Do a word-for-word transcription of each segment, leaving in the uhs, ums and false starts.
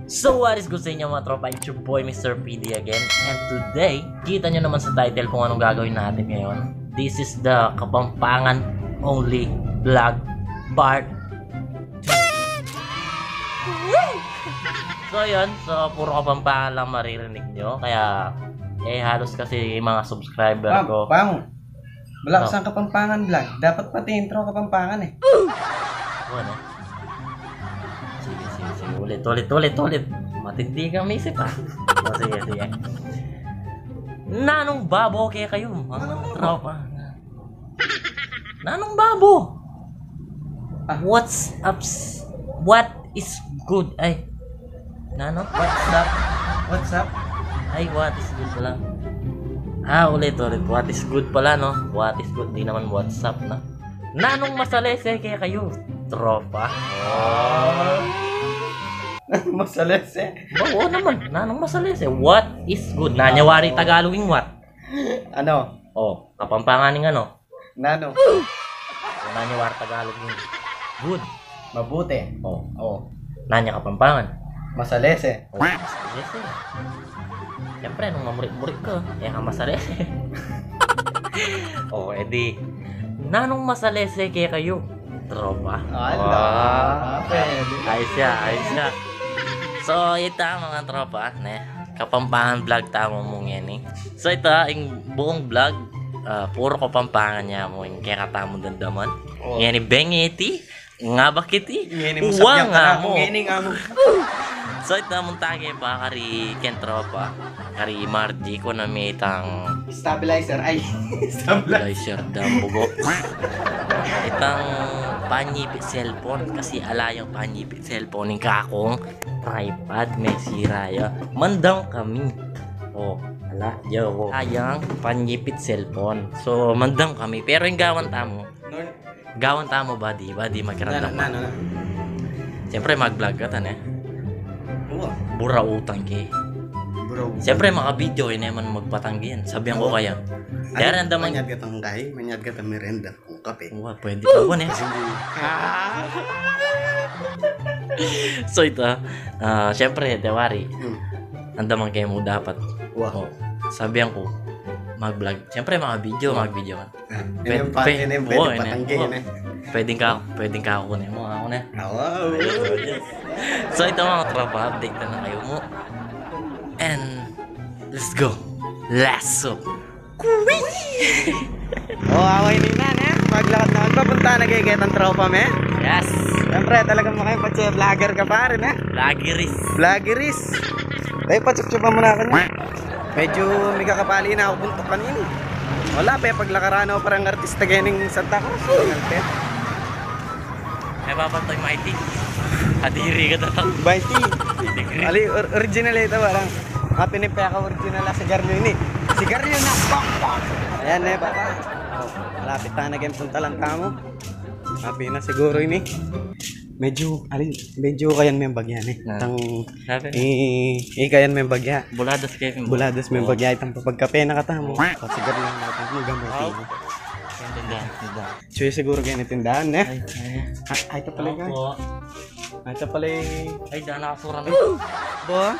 So what is good sa inyo, mga tropa? It's your boy, Mister P D again. And today, kita nyo naman sa title kung anong gagawin natin ngayon. This is the Kapampangan only vlog part. So yun, so puro Kapampangan lang maririnig nyo. Kaya, eh, halos kasi yung mga subscriber ko. Pam, pam. Wala ka sa Kapampangan vlog. Dapat pati intro Kapampangan eh. Wala. Sige, sige, sige. Ulit, ulit, ulit, ulit. Matindi kang misip, ah. O, sige, sige. Nanung babo kekayu, mga tropa? Nanung babo? Ah. What's up? What is good? Ay. Nanu? What's up? What's up? Ay, what is good pala. Ah, ulit, ulit. What is good pala, no? What is good? Di naman what's up, no? Nanung masalese kekayu, tropa? Masalese? Ba, oo naman. Nanung masalese? What is good? Nanu ya wari Tagalog ing what? Ano? O, Kapampangan ing ano? Nanu? Nanu ya wari Tagalog ing good? Mabuti. O. O. Nanu ya Kapampangan? Masalese. O, masalese. Siyempre, nung mamurik-murik ka, e ka masalese. O, edi, nanung masalese kekayu, tropa? Ala, pwede. Ayos ya, ayos ya. So, ita, mga tropa, ne? Kapampangan vlog tamu mu ngeni. So, ita, ing buung vlog, ah, puro Kapampangan ya mu, ing kekatamung damdaman. O. Ngeni, beng iti, ngabak iti, ngeni mu, wa sabyan ka na mu, ngeni nga mu. So, ita, munta ke pa kari king tropa, kari Margie, kanu mi itang stabilizer, ay, stabilizer. Stabilizer, dambugo. Itang panyipit cellphone, kasi ala yang panyipit cellphone ing kakung tripod, me, sira ya. Mandam kami. O, ala, joke. Ala yang panyipit cellphone. So, mandam kami. Pero ing gawan tamu, gawan tamu, badi, badi, makiramdam. Nanu, nanu, nanu? Siyempre, mag-vlog kata, ne? Wa. Bura utang ke. Bura utang. Siyempre, maka-video, e ne man magpatanggi yan. Sabyan ku kaya. Ay, dari, andaman. Manyad katang kay, manyad katang merenda. Kape. Wa, pwede pa, ne? Kasi hindi. Ah. So, ita, ah, siyempre, de wari. Hmm. Andaman ke mu dapat. Wa. O, sabyan ku, mag-vlog. Siyempre, maka-video, wa, mag-video ka. Ah, pwede, ini pa, pwede, ini, wa, pwede ini, patanggi, wa, ini. Pwede ka, pwede ka kunin mu, aku na. Wow. So, ita, mga tropa, update na kekayu mu. And, let's go. Let's go. Kuwi! O, away ni na, ne? Maglakad na, papunta na kay ketang tropa, me? Yes. Siyempre, talagang makipagpatse, vlogger ka, pare, ne? Vloggeris. Vloggeris. Ay, patsuktsuk pa muna kanya. Medyo may kakapali na aku buntuk kanina. Wala, pe, paglakaran na parang artista kening Santa Cruz. Wala, pe. Ay, papatay, Mighty. Kadiri ka tatang. Mighty. Kadiri. Ali, or-, original ita, parang. Happy ni peka original na sigarilyo ini. Sigarilyo na pakpak. Ayan, e, papa. O, malapit na keng puntalan tamu. Happy na siguro ini. Medyo, ali, medyo kayan me bagya, e. Na. Tang, happy na. I, i kayan me bagya. Buladas kayu, buladas me bagya. Itang papagkape na katamu. Pasigarilyo na katamu. Gamay. Tindahan, tindahan. Suyu siguro kaya ni tindahan, e? Ay, ay. A, ay, ita pala, opo. Ay, ita pala, e. Ay, dana kasura na. Bo?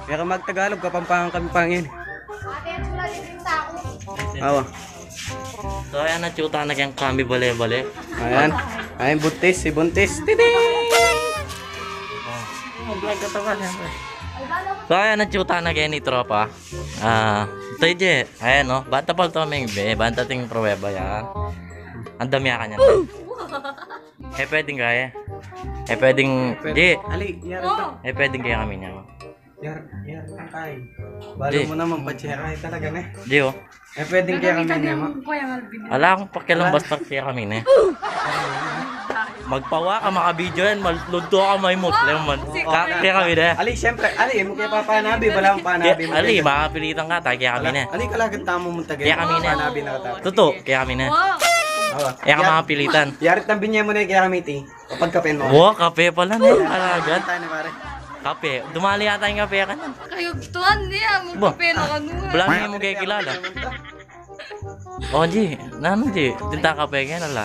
Kaya ka magtagalog, Kapampangan kami pangin. Awa. So, ayan, atsuta na keng kami bale-bale. Ayan. Ayan, buntis, si buntis. Titi! O. Mag-vlog ka pa, siyempre. So, ayan, atsuta na keni, tropa. A, ita, e. Ayan, o. Banta pala to, ming be. Banta ting pruweba yan. Andam ya kanyan. E, pwedeng kaya. E, pwedeng, di. Ali, yari ta. E, pwedeng kaya kami niya. Yari, yari ta kaya. Balo mu naman, patseka talaga, ne? Di, o. E, pwedeng kaya kami niya, ma. Ala kung pakialam, basta kaya kami, ne. Magpawa ka, maka-video yan, malunto ka, may Muslim man. Ka-, kaya kami, ne. Ali, siyempre, ali, e mu kaya papanabi, balamu panabi mu. Ali, makapilitan ka, ta, kaya kami, ne. Ali, kalagan tamu mu tagay. Kaya kami, ne. Panabi na kata. Tutu, kaya kami, ne. Wow. Awa. Kaya ka makapilitan. Yari tambin niya mu na, kaya kami, ti. Kapag kape mu. Wa, kape pala, ne. Alagad. Tayo na, pare. Kape. Dumali yata ing kape kanyan. Kayugtuan niya, mu kape na kanu. Balamu mu kaya kilala. O, G, nanu, G? Tinda kape kanyan, ala.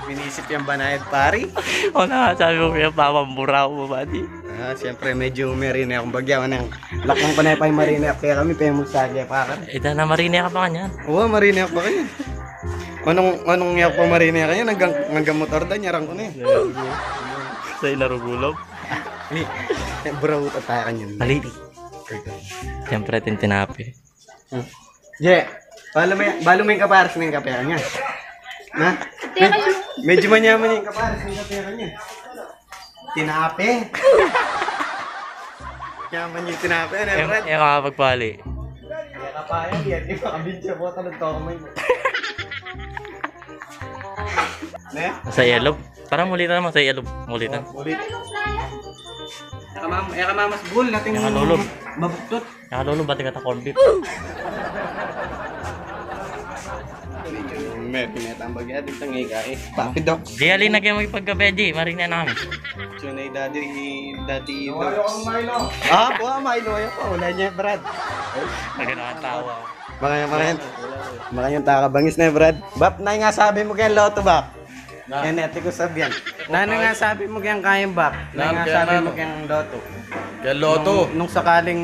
Inisip yang banayad, pari. O na, sabi mo kaya, pamambura ko, buddy. Ah, siyempre, medyo marine akong bagya. Anang lakang panay pa yung marine ako kaya kami, pemulsa kaya, pare. Eh, dana marine ka pa kanyan. Oo, marine ako pa kanyan. Anong, anong niya pa marine ka kanyan? Hanggang, hanggang motor da, nyarang ko na yun. Sa inarugulog. Ni, eh, bro, tayo kanyan. Mali. Siyempre, tintinapi. Hmm. Je, balu me, balu me ing kapares ning kape kanya. Na? Teka lang. Medyo manyaman ing kapares ning kape kanya. Tinape. Manyaman ing tinape, ano, Brad? Yung kapagpali. Kaya kapaya, di, di makabidya po, tanong to ako mo yun. Ne? Sa yellow. Parang mulitan naman sa yellow. Mulitan. Ulit. Eka mam-, eka mamas bul, nating Eka lolo. Mabuktot. Eka lolo, bati ka ta corned beef. Medyo, medyo tambag yan, dito ng ika eh. Papi Doc. Di, alin na kayo magpagkape, di. Marina namin. Tunay dati, dati Doc. Ah, po, Milo, ayaw po. Wala niya, Brad. Lagi na ang tawa. Makanya, makanya. Makanya takabangis na, Brad. Bap, na nga sabi mo kay Lotto, Bap? Na. Yan, ate ko sabihan. Nanu nga sabi mo kayang kain, Bap? Nanu nga sabi mo kayang Lotto? Kayang Lotto. Nung, nung sakaling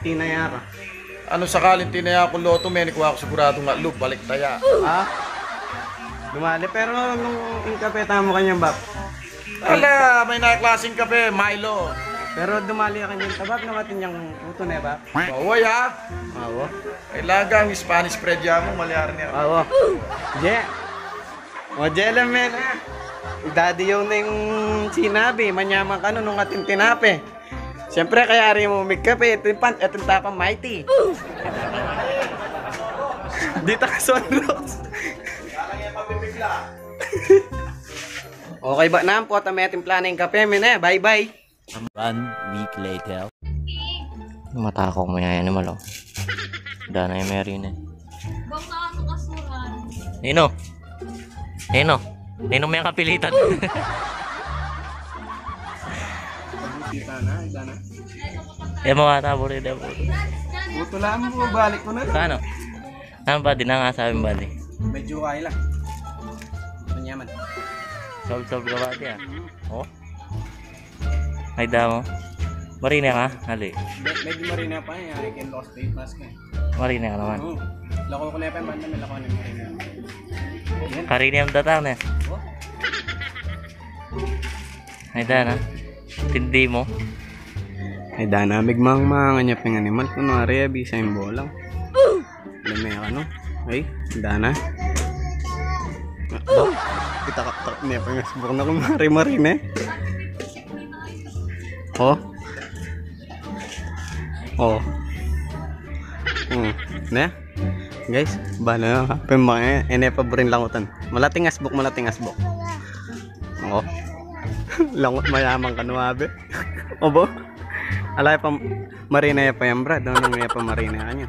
tinaya ka. Ano sakaling tinaya ko Lotto, menikwa ko sigurado nga lub, balik taya. Ha? Dumali, pero nung ing kape tamu kanyan, Bap? Ala, may na klaseng kape, Milo. Pero dumali ka kanyan, Bap, nung atin yang puto na, Bap? Baway, ha? Awo. Kailangan Spanish bread ya mo, malyari niya. Awo. Je. O, Jelen, men, ah. Idadi yung ning sinabi, manyaman ka nun nung ating tinape. Siyempre, kaya rin mo umigkape, ito yung pan-, ito yung tapang mighty. Dito ka sunrox. Okay ba na po, tama yung timpla na yung kape, men, eh. Bye-bye. One week later. Matako mo yan, animal, oh. Dana yung Mary na. Bang na ano kasuran? Nino? Nino? Nino may kapilitan? Kita na, ida na. Eh, mga taburi, taburi. Buto lang mo, balik ko na. Sa ano? Ano ba? Di na nga sabi, buddy. Medyo okay lang. Manyaman. Solve-solve ka ba, di, ah? Oh? Ay, damo. Marina ka? Hali. Me-, medyo marina pa yan. Ay, kin lost tape mask eh. Marina ka naman. Oo. Lako ko na yung banda, may lako na yung marina. Yan. Karina yung datang eh. Oh. Ay, dana. Tindi mo. Ay, dana. Migmang-mangan niya ping animal. Kunwari, bisa yung bolang. Alam mo yan, ano? Ay, dana. Ba? Kita ka, ta-, niya pa nga subok na kung mari-mari na eh. Oh. Oh. Hmm. Ne? Guys, bala na ka. Pemang eh, ene pa burin langutan. Malating asbok, malating asbok. Oh. Langut mayaman ka nuabe. Obo? Alay pa, marina ya pa yan, Brad. Ano nga ya pa marina kanya?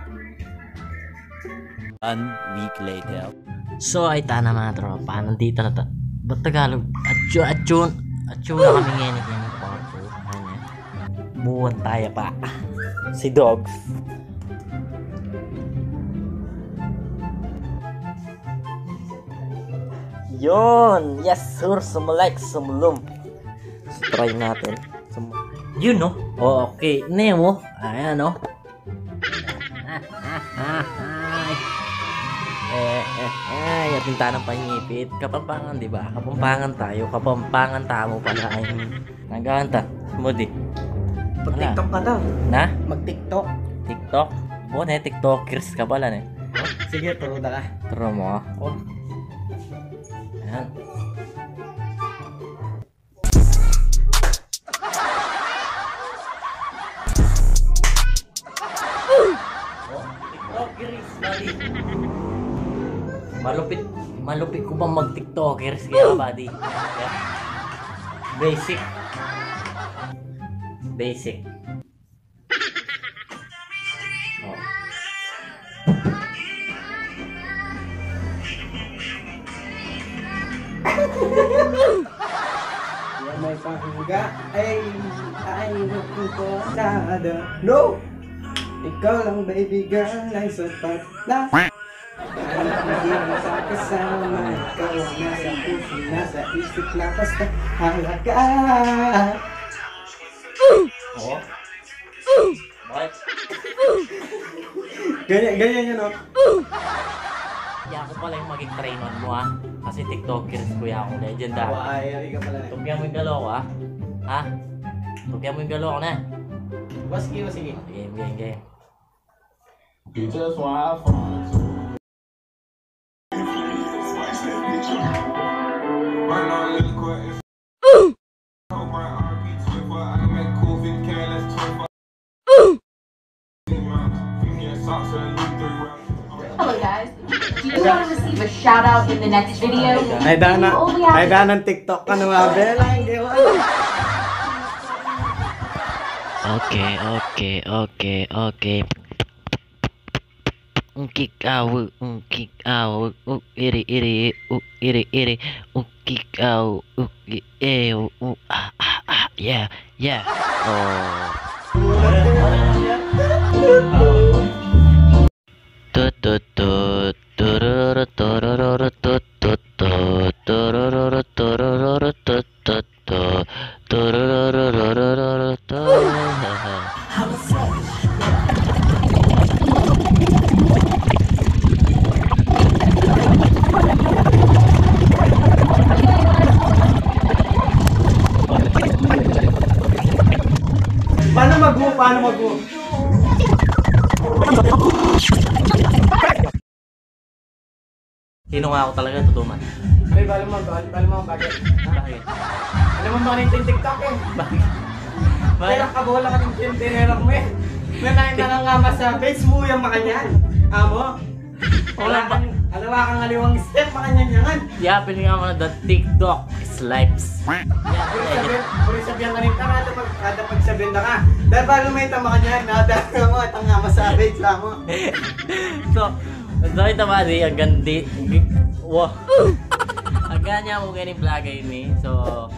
One week later. So, ay tana, mga tropa. Nandito na ta-, ba't Tagalog? Atsu, atsu, atsu na kami ngayon. Kaya ng kwarto. Ano yan? Buwan tayo pa. Si Dogs. Yun! Yes, sir! Sumalike, sumulum. So, try natin. Sum-, yun, no? Oh, okay. Nemo. Ayan, no? Eh, eh, eh, ating tanang panyipit. Kapampangan, di ba? Kapampangan tayo. Kapampangan tamu pala ay naganta. Smoothie. Mag-TikTok ka daw. Na? Mag-TikTok. TikTok? Bu ne, TikTokers ka pala, ne? Sige, turo da ka. Turo mo. Oh. Ayan. Malupit, malupit ko bang mag-TikTokers kaya, buddy? Basic. Basic. Oh. Yan may pangga. Ay, ay, naku ko, sada. No! Ikaw lang, baby girl, ay sapat na. Di na makasama, ikaw ang nasa puso, nasa isip lang, basta halaga. Oo. Bakit? Ganyan, ganyan yan, oh. Yaku pala yung maging trainer mo, ah. Kasi TikTokers ku ya, legend, ah. Wa, ay, ari ka pala. Tupyan mu ing galaw ku, ah. Ha? Tupyan mu ing galaw ku na. Wa, sige, wa, sige. Game, game, game. You just wanna have fun. Hello guys, do you want to receive a shout out in the next video? Ay, dana, ay, dana ng TikTok ka na nga, Bella, hindi mo. Okay, okay, okay, okay. Ungkik awu, ungkik awu, u iri iri, u iri iri, ungkik awu, u i e u, u a a a, yeah, yeah. Oh. Tut tut tut, turururu turururu, tut tut tut, turururu turururu, tut tut tut, turururu turururu, tut. Paano mag-, paano mag- Hinunga ku talaga, tutu man. Ay, bali mo, bali, bali mo, bagay. Bakit? Alam mo, mga nagtitiktok eh. Bakit? Bakit? Kaya kabola ka ng tintinera mo eh. May nangangama sa page mo yung makanyan. Amo. Wala pa. Alawa kang aliwang step, makanyan yan. Yapin nga mo na the TikTok is lives. Puri sabihan, puri sabihan ka rin ka, kada pag-, kada pagsabihan na ka. Dahil ba lumita makanyan, nada ka mo, at ang ama sa page mo. So, so ita ba di, hanggang di, wah. Hanggang nya mu keni vlog ini. So,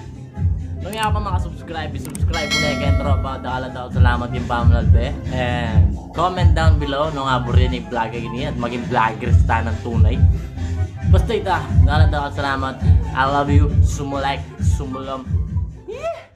nung ya pa makasubscribe, subscribe mu na keni, tropa. Dakal a dakal a salamat king pamalalbe. And comment down below nung aburi ne ing vlog ini at maging vloggers tana ng tunay. Basta ita, dakal a dakal a salamat. I love you. Sumulike, sumulam. Yeah!